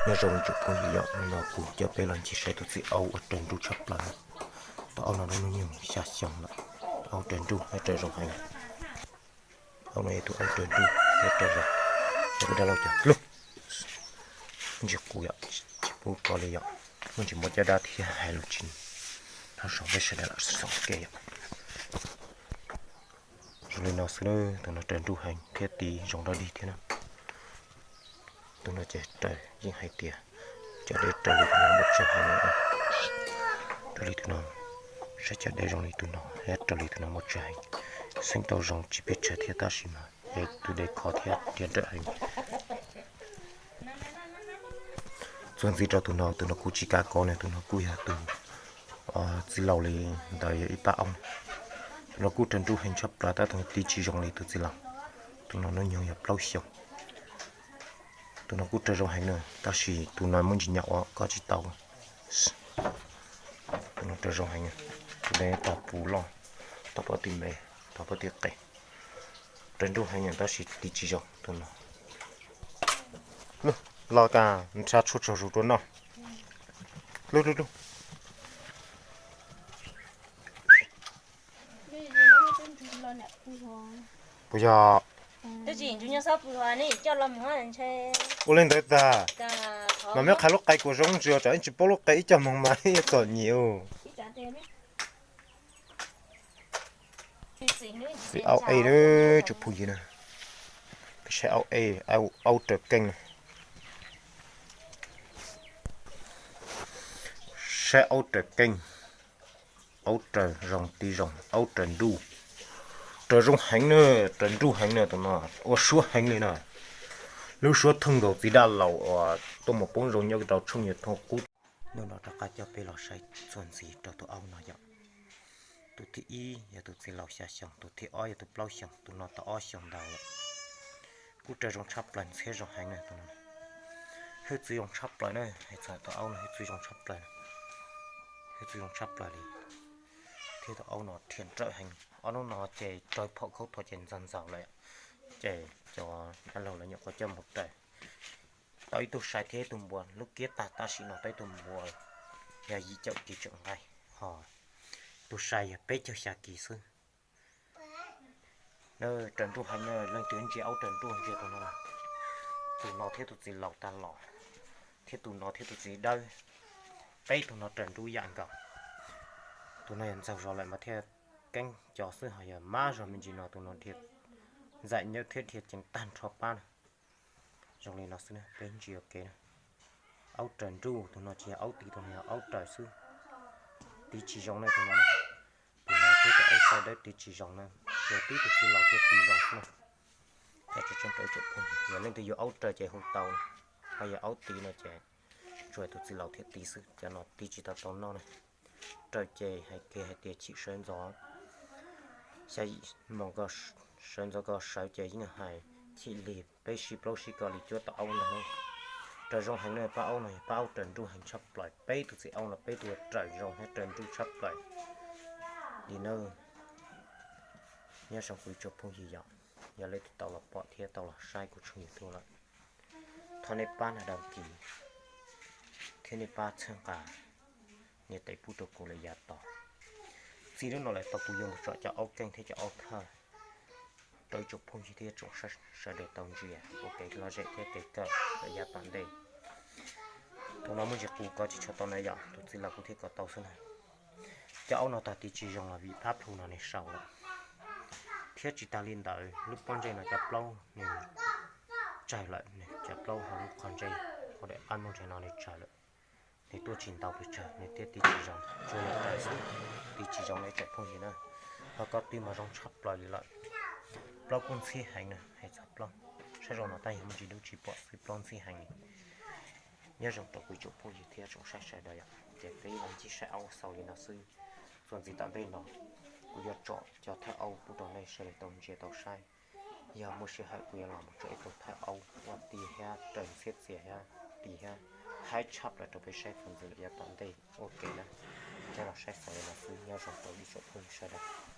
Nyob zoo tsoom phooj ywg, yog no kuv coj peb los ncig saib tus txiv aub uas raws nruj tshaj plaws. Tus aub no lub hnub nyoog xya xyoo lawm, aub raws nruj thiab raws zoo heev. Aub no yog tus aub raws nruj thiab raws zoo. Cov peb dab laug cov lug ntsis qus yom, tsis pub kov li yom, muaj ntsis muaj caj dab thiab hais lus tsis hnov zoo peb sawv daws los xaus ke yom. Zoo li no xwb na, tus no raws nruj heev thiab tiv zoo dog dig thiab na. Tus no ces raws yeej hais tias cov dej raws li tus no muaj tsawg heev. Raws li tus no, saib cov dej zoo li tus no thiab raws li tus no muaj tsawg heev. Xeeb tau zoo tsis pes tsawg thiab tab sis mas yog tus dej khov thiab tiav nrawm heev. Txuas ntxiv rau tus no, tus no kuj tsis kav kov ne, tus no kuj yog tus txiv laus li ntawd yog ib pab aub. Tus no kuj raws nruj heev tshaj plaws tab tus tiv tsis zoo li tus txiv laus. Tus no hnub nyoog yog plaub xyoos. Tus no kuj raws zoo heev na, tab sis tus no muaj ntsis nyam ua koj tsis tau. Tus no raws zoo heev, tus no tog puv loj, tog pob tw me, tog pob tw qes. Raws nruj heev tab sis tiv tsis zoo tus no. Los kas nrhav tshuaj tsaug zus rau noj. Lub lub lub. Puas yog? Ua li ntawd tag, mas meb qha lub qe kuv zoo ntsis tsam ib tsis paub lub qe ib co moog mas yuav txom nyem. Txiv aub ej, tsoom phooj ywg na, peb saib aub ej, aub raws keej. Saib aub raws keej, aub raws zoo tiv zoo, aub raws nruj, raws zoo heev na, raws nruj heev na, tus no ua suab heev li na. Lub suab thooj nkaus txiv dab laug uas tuaj mus poob zoo nyob rau tshooj YouTube qub. Hnub no rov qab coj peb los saib txuas ntxiv rau tus aub no yom. Tus thib ib yog tus txiv laus xya xyoo, tus thib ob yog tus plaub xyoos, tus no tau ob xyoos ntau lawm. Kuj raws zoo tshaj plaws, ntxhiab zoo heev na tus no. Hwj txwv zoo tshaj plaws na, hais txog tus aub no hwj txwv zoo tshaj plaws, hwj txwv zoo tshaj plaws li. Thiab tus aub no rhiam nrawm heev, ob hnub no ces raug phom khaub thuas ces ntxaug ntxaug lawm, ces cov dab laug lawv nyuam qhuav coj mus raws tau ib tug sai thiab ib tug npua, lub kiab tag tab sis no tau ib tug npua yog yim caum kis tseem nqaij, ho tus sai yog peb caug xya kis xwb. Raws nruj heev na, leej twg ntsia aub raws nruj ntsia tus no, tus no thiab tus txiv laus tag los, thiab tus no thiab tus txiv dawb, peb tug no raws nruj yam nkaus. Tus no yog ntxaug zog lawm mas thiaj keeb cov xwb, ho yog mab zog me ntsis no tus no dhia ntxaim nyawb thiab dhia ceev tag nrho pab na. Zoo li no xwb na, peb ntsia ua ke na. Aub raws nruj, tus no tsis yog aub tiv, tus no yog aub raws xwb. Tiv tsis zoo na tus no, tus no thiab tus aub xya dawb tiv tsis zoo na, yog tib tus txiv laus thiaj tiv zoo xwb na. Yog leej twg yuav aub raws ces hu tau, ho yog aub tiv no ces tsuas tus txiv laus thiaj tiv xwb, cov no tiv tsis tau tau noj na. Raws ces hais kiag hais tias chim sawv ntxov, xya yim moos sawv ntxov ko sawv ces yeej hais chim lig peb sib plaub sib ko li cuab tau aub ntag. Raws zoo heev na, pab aub no yog pab aub raws nruj heev tshaj plaws, peb tus txiv aub no peb tus raws zoo thiab raws nruj tshaj plaws li na. Nyob zoo kuv ib tsoom phooj ywg yom, yog leej twg tau los pom thiab tau los saib kuv tshooj YouTube lawm, thov nej pab nias đăng ký thiab nej pab txhawb nqa nias tes pub rau kuv lawm yav tom. Txij lub no lawm tau kuv yuav mus tsom cov aub keej thiab cov aub thawj rau ib tsoom phooj ywg thiab tsoom saib sawv daws tau ntsia ua kev lom zem thiab kev kawm lawm yav tom ntej. Tus no muaj ntsis qus kov tsis tshua tau na yom, tus txiv laus kuv thiaj kov tau xwb na. Cov aub no tag tiv tsis zoo los vim phab plhu no nws sau lawm, thiab tsis tas li ntawd lub pob ntseg no cov plaub nws tsawg lawm, nws cov plaub hauv lub qhov ntsej hauv daim qab nplooj ntseg no nws tsawg lawm. Nws tuaj tsis ntau pes tsawg nws thiaj tiv tsis zoo, tsuas yog raws xwb, tiv tsis zoo na ib tsoom phooj ywg na. Ho ko tw mas zoo tshaj plaws li lawm. Plaub kuj ntxhib heev na, hais txog plaub, saib zoo no tab yog muaj ntsis dub tsis pom xwb, plaub ntxhib heev li. Nyob zoo rau kuv ib tsoom phooj ywg thiab tsoom saib sawv daws yom, ces peb los ncig saib aub xaus li no xwb. Txuas ntxiv tom ntej no kuv yuav tsom cov thawj aub pub rau nej sawv daws tau ntsia tau saib. Yog muaj sij hawm kuv yuav los mus tsom ib tug thawj aub ua ti thiab raws ntxhiab txias thiab ti thiab haib tshaj plaws rau peb saib txuas ntxiv lawm yav tom ntej ua ke na. Nyob los saib xaus li no xwb, nyob zoo rau ib tsoom phooj ywg sawv daws.